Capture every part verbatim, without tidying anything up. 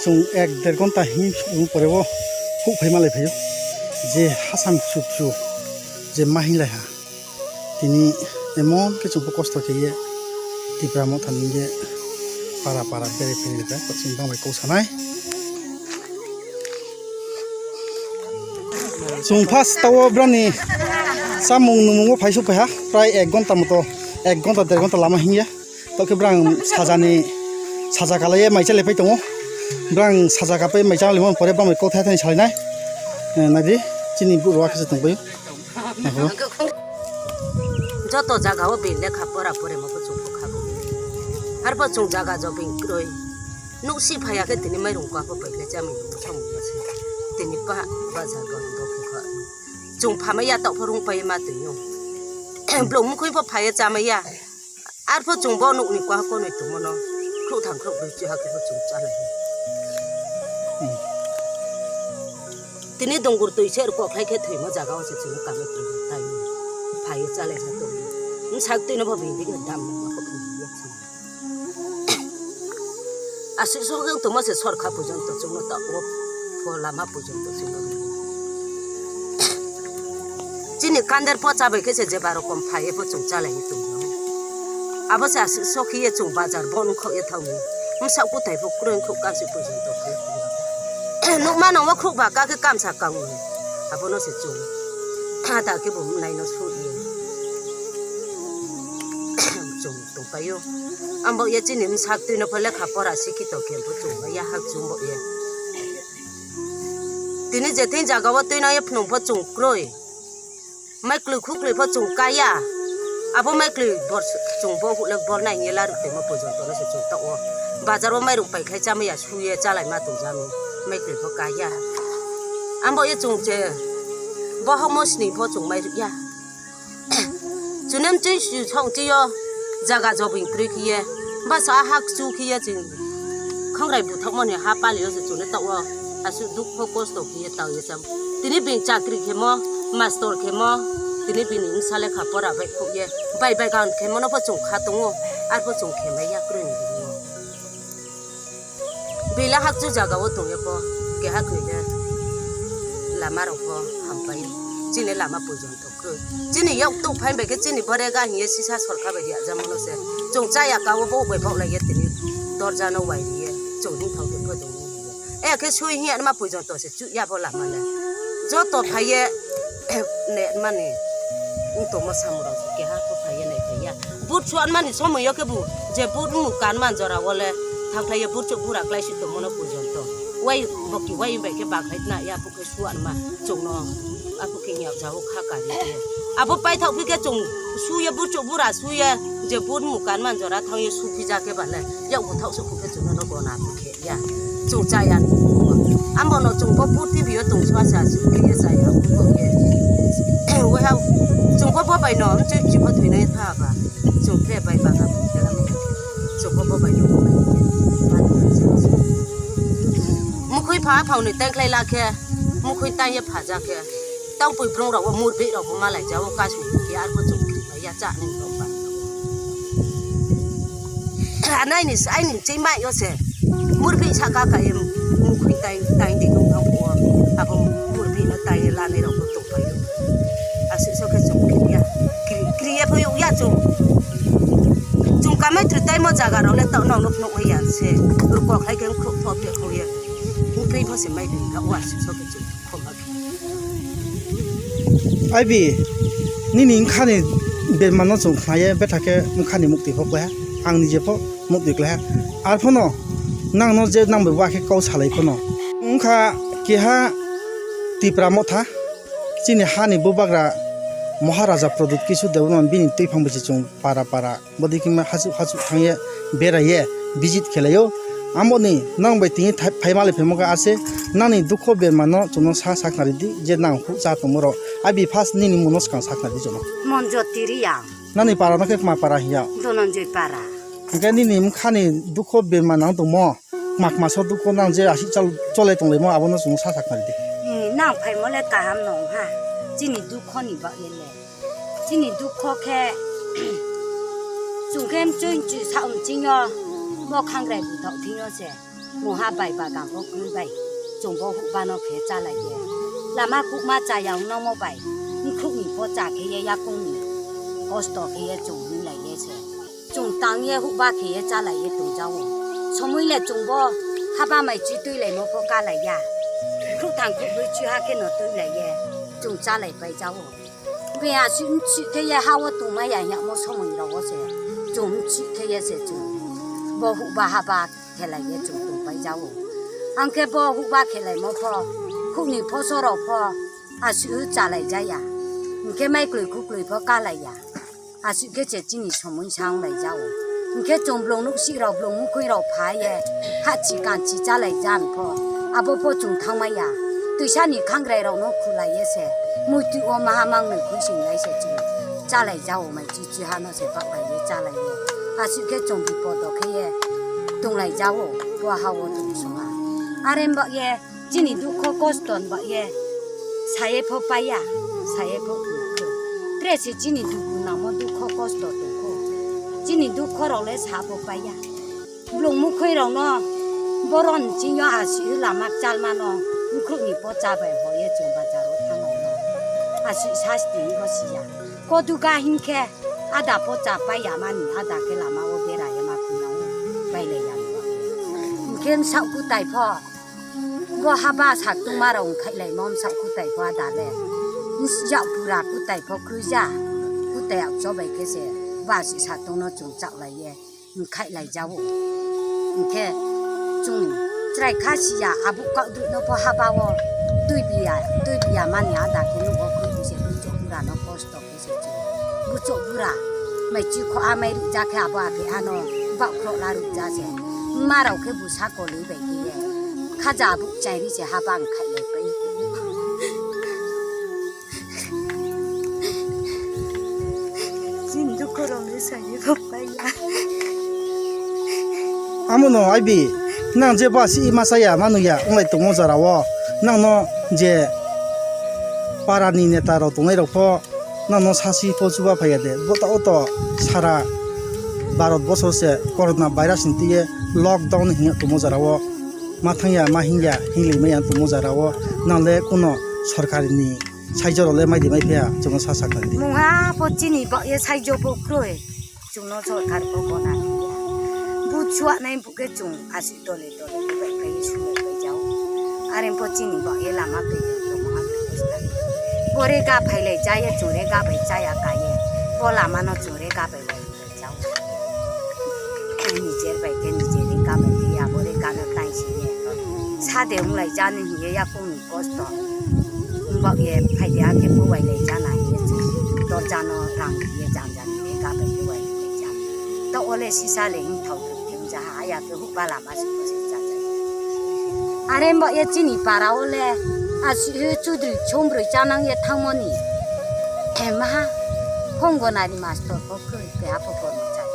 Ek der ghonta himni pore o huk phai malai phaio, je hasam chukchu je ma hinglai ha. Tini emon khe chwngbo kosto khe ye Tipra Motha ni ye para para bere phiri da chwng tang bai kok sanai. Chwng first tao brani samung numung o phai su phai ha, prai ek ghonta moto, ek ghonta der ghonta lama hinya. Tokhe brang sajani saja kalaiye mai chale pai tongo. Brang saja kapai mai chale mon pore bang kok thai thai salai nai. Eh, nadi chini bu ruwa khe tong pai. Joto jaga o bini lekha pora pore mo bo chwng bwkha bo. Arbo chwng jaga jo bini kwrwi. Nuk si phaiya khe tini mairung kwa bo pai khe chamwi samung ya se. Tini pa bajar go do khe kha. Chwng phamaya tok pho rung pai ma twi no. Blong mukhwi pho phaiya chamaya. Arpho chwng bo nukni kwah konwi tongmano khruh thang khruh brwi chwi hakhe bo chwng chanai. Hmm. Tini dungur twi se rwkok khlai khe thwima jaga o se chwng kamai tongmani tai phaiwi chalaisa tongmani. Bwsak twino bo bini bini dam nangma kok ni ya chwng. Aswk sok wng tongma se sorkha pujon to chwngno ta o pho lama pujon to chwngno. Chini kander pocha bai khe se jeba rokom phai epho chwng chalai tongno. Abo se aswk sok ye chwng bazar bon khok ye thangwi. Bwsak kutai pho kwrwng khok kansi pujon to khe. Nukma nangma khok ba ka khe kamsa kangwi. Abono se chwng. Ada khe bo naino su ye. Chwng tongpaio. Ambo ye chini bwsak twino pho lekha pora sikhi tongkhe bo chwng ya hak chwng bo ye. Tini je thing jaga o twi nang ye phunung pho chwng kwrwi. Mai kwlwi khu kwlwi pho chwng kaya. Abo mai kwlwi bor chwng bo hule bor nai hinye larwk tongma pojonto no se chwng ta o. Bazar o mairung pai khai chamaya suye chalai ma tong jami. Mai kwlwi pho kaya. Ambo ye chwng che bohok mo sni pho chwng mai rwya. Chunem chui su song chiyo jaga jobing kwrwi khiye. Basa hak chu khiye chwng. Khongrai buthokmani ha palio se chwngno tao aswk dukho kosto khiye tao ye cham. Tini bini chakri khemo, mastor khemo, tini bini wngsa lekha pora bai khukye. Bai bai gan khemono pho chwng kha tongo, arpho chwng khemai ya kwrwini bini. Bela hakchu jaga o tongye pho, keha khwlai lama rok pho hampai. Chini lama pujon. Chini yok tuk phain bai khe chini borega hiye sisa sorkha bai riya jamano se. Chwng chaya ka o bo bai bok lai ye tini dorja no wai riye. Chwng hing thok de pho dong. E khe sui hiya ma pujon to se chu ya bo lama le. Joto phai ye ne mani. Ung to mo samro ke ha ko phai ye nai phai ya. But chuan mani somoy yo khe bu je but mu kan man jora wole. Thang thai ye but chu bura klai si to mono pujon to. Wai bo ki wai bai khe ba khai na ya. Suanma chwngno aphuk khe nyak jago kha kari khe. Abo paithak phi khe chwng suye burchuk bura suye je bur mukan man jora thangye su phi ja khe bale yak buthak su khe chwngno no gona aphuk khe ya. Chwng chaya. Ambo no chwng bo purthimbi yo tong swa sa su khe ya chaya aphuk khe. Wai ha chwng bo bo bai no chwng chi bo thwinai tha ba. Chwng khe bai ba ga. Chwng bo bo bai no. Mukhwi pha phau ni tengkhlai la khe. Mukhwi taiye phaja khe, tangpui brong rok bo murbi rok bo malai ja o kasu khe arpho chwng kri ya cha ni rok ba. Anai ni, aini chei mai yo se, murbi saka ka em, mukhwi tai, tai di kong kong bo, abo murbi no tai lanai rok bo tong pai yo. Aswk so khe chwng kri ya, kri, kri ya pho ya chwng. Chwng kamai thri tai mo jaga rok le tau no nuk nuk ya se, rukok hai khe khuk thok khe khuk ya. Mukhwi pho se mai di ka wa aswk so khe chwng. Aibi, nini wngkhani bermano chwng khnaye, betha khe wngkhani muktwi pho klaiha, ang nije pho muktwi klaiha. Arphono nangno je nang bai wakhe kok salai phano wngkha keha Tipra Motha, chini hani bubagra Maharaja Pradyut Kishore Debbarma bini twiphang bai se chwng para para. Bwdwi khe ma hachuk hachuk thangye beraiye visit khelaio. Amoni nang bai tini thai-, phaimale phaimokha ase nangni dukho bermano chwngno sa sakna ridi je nang huk cha tongmorok. Abi first nini muno swkang sakna di chwngno. Monjoti Riya. Nangni para no khe kma para hinya? Dhananjay para. Hwnkhe nini wngkhani dukho berma nang tongmo? Kma kma so dukho nang je aswk chal-, cholai tonglaimo abono chwngno sa sakna ridi. Nini nang phaimole kaham no wngha. Chini dukhoni bagwi le. Chini dukho khe, chwng khe mchwi mchwi sa mchwngyo, bo khangrai buthok thwngyo se. Moha bai bagan bo kwrwi bai chwng bo huhba no khe chalai ye. Lama kukma chaya wngno mo bai, nkhuk ni pocha khe ye yakung ni kosto khe ye chwng hwnlai ye se. Chwng tang ye huhba khe ye chalai ye tong jao. Somoi le chwng bo haba mai chi twi lai mo pho ka lai ya. Khuk thang khuk bui chi ha khe no twi lai ye chwng chalai pai jao. Be a si, si khe ye ha o tong ma ya ya mo somoi ro o se. Chwng si khe ye se chwng bo huhba haba khe lai ye chwng tong pai jao. Ang khe bo huhba khe lai mo pho, khuk ni phoso rok pho a si u chalai ja ya. Hing khe mai kloi khuk kloi pho ka lai ya. Aswk khe se chini somoi sa wng lai jao. Hwnkhe chwng blong nuk sik rok blong mukhung rok phai ye hachi kanchi chalai jan pho. Abo pho chwng thang maya. Twisa ni khangrai rok no khulai ye se. Muitu o maha mang noi khui sing lai se chwng chalai jao mai chi chi ha no se bak lai ye chalai ye. Aswk khe chwng bipod o khe ye tong lai jao. Bo ha o tong song ha. Are bak ye Chini dukho kosto ni bagwi saye pho paiya, saye pho phunukho. Tre se chini dugu nangmo dukho kosto tongkho. Chini dukho rok le sa pho paiya. Blong mukhoi rok no boron chini aswk lama chalma no mukhuk ni pocha bai hoye chwng bazar o thanglai no. Aswk sasti wngkho siya. Koduga hinkhe ada pocha paiya mani ada khe lama o bera ye ma khunao bailai ya. Hinkhe msak kutai pho. Bo haba sak tungma rok wngkhai lai mo msak kutai pho ada le. Yak pura kutai pho kwrwi ja. Kutai ak chobai khe se ba si sak tungno chwng chak lai ye wngkhai lai jao. Hinkhe chwng chwrai kha siya abuk kauduk no pho haba o twi biya, twi biya mani ada khe nugo kwrwi se buchuk pura no kosto. Buchuk bura mai chikho amai rikja khe abo akhe ano bakhro la rikja se. Marok khe busa kolwi bai khe ye. Khaja abuk chairi se habang khailai pai. Chini dukho rok ni sani rok pai ya. Amo no aibi nang je ba si masa ya manu ya onglai tongmo jara o nang no je para ni neta rok tongnai rok pho Nang no sasi pho chuba phaiya de. Bo ta o to sara Bharat bosor se corona virus ni twi lockdown hinwi tongmo jara o. Ma thangya, ma hingya, hinglwi maya tongmo jara o. Nang le kuno sorkari ni saijo rok le mai di mai phiya chwngno sa sakha di. Mungha pho chini ba ye saijo bo kroi. Chwngno sorkar bo gona. But suak nai buke chwng asi dole Bai kai sumai bai jao. Are pho chini ba ye lama twi tong tong ha posta. Bore ga phai lai cha ye chwng re ga bai cha ya ka ye. Bo lama no chwng re ga bai lai bai jao. Nijer bai khe nijer re ga bai khe ya bore ga no tai si ye. Sa de wng lai cha ni hi ye ya kung ni kosto. Wng ba ye phai de a khe bo bai lai cha na hi ye chwng. Dorja no rang ye jang jang ye ga bai khe bai lai cha. To ole sisa le hing thau thau thim ja ha ya khe hu ba lama. Are mba ye chini para o le, a si-, he chudri chombroi chanang ye thangmoni. Ema ha, honggonari mastor bo kwrwi keha pho kormo chai.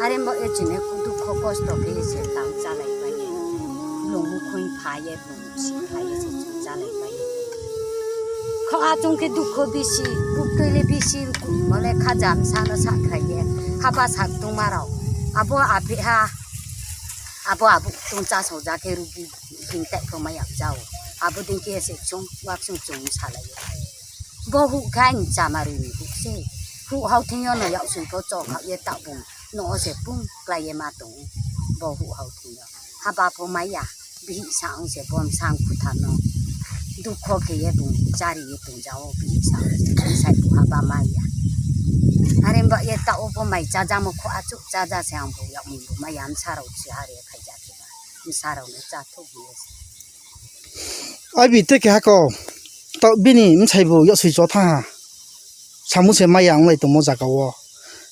Are mba ye chini dukho kosto khe ye se tang chalai pai ye. Blong mukhung pha ye, blong si pha ye se chwng chalai pai ye. Kho achung khe dukho bisi, buktwi le bisi, mole khaja msa no sa khlai ye. Haba sak tungma rok. Abo aphi ha. Abo abo tong cha song ja khe rugi ding tai kho ma yak jao. Abo ding khe se chung wak sung chung sa lai. Bo hu kha ni chama ri ni hu se. Hu hau thing yo no yak sung ko chok hau ye ta bung. No se pung klai ye ma tong. Bo hu hau thing yo. Haba pho ma ya. Bihi sa ong se bom sang khu tha no. Dukho khe ye bung chari ye tong jao. Bihi sa ong se. Sai pu haba ma ya. Are ba ye ta o bo mai cha ja mo kho achuk cha ja se ang bo yak mi bo ma ya msa rok si ha re. Khaijak khe ba, bwsarokno chathok hwnwi se. Abi tei keha kok, to bini bwsai bo yoswi cho tha ha. Samung se maya wng lai tongmo jaga o.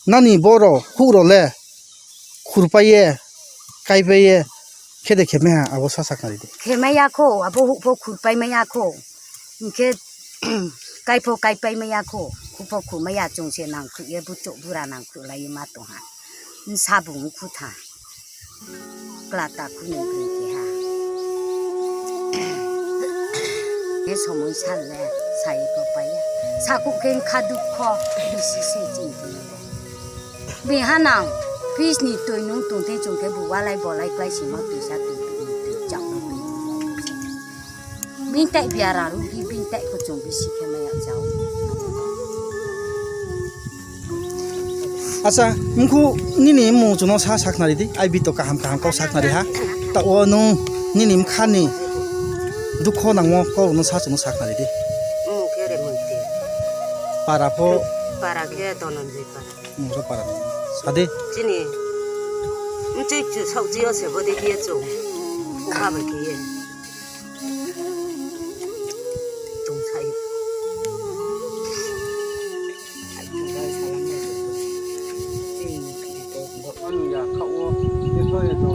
Nani borok huk rok le khurpai ye, kaipai ye, khe de khe maya abo sa sakha di. Khe maya kho, abo huk pho khurpai maya kho. Hwnkhe kaipho kaipai maya kho, khupho khumaya chwng se nang khuk ye, buchuk bura nang khuk lai ma tong ha. Bwsa bo wng khu tha. Klata khunui bwrwi keha. He somoi sal le sai bo paiya. Sakuk khe wngkha dukho bisi se chini tini bo. Biha nang fridge ni twi nung tong thai chwng khe bo walai bolai klai simo twisa twi Bini tai biara ru bi, bini tai kuchung bi si khe maya jao. Acha, mkhu nini mung chuno sa saknari di, ai bito kaham kaham kau saknari ha. Ta o nung nini mkhani dukho nangmo kau no sa chuno saknari di. Mung khe re mung te. Para pho. Para khe Donanjoi para. Mung so para. Sade. Chini. Mchik chu sok jio se bode khe chu. Kha bai khe. Tungsai. Manu ya kha o, eso eso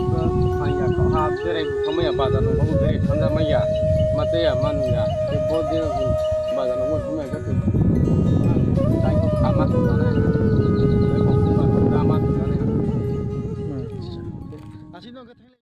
kha ya kha ha, berai thangma ya bazar no, berai thangma ya, mate ya manu ya, bo de bazar no thangma ya kha. Kha ma.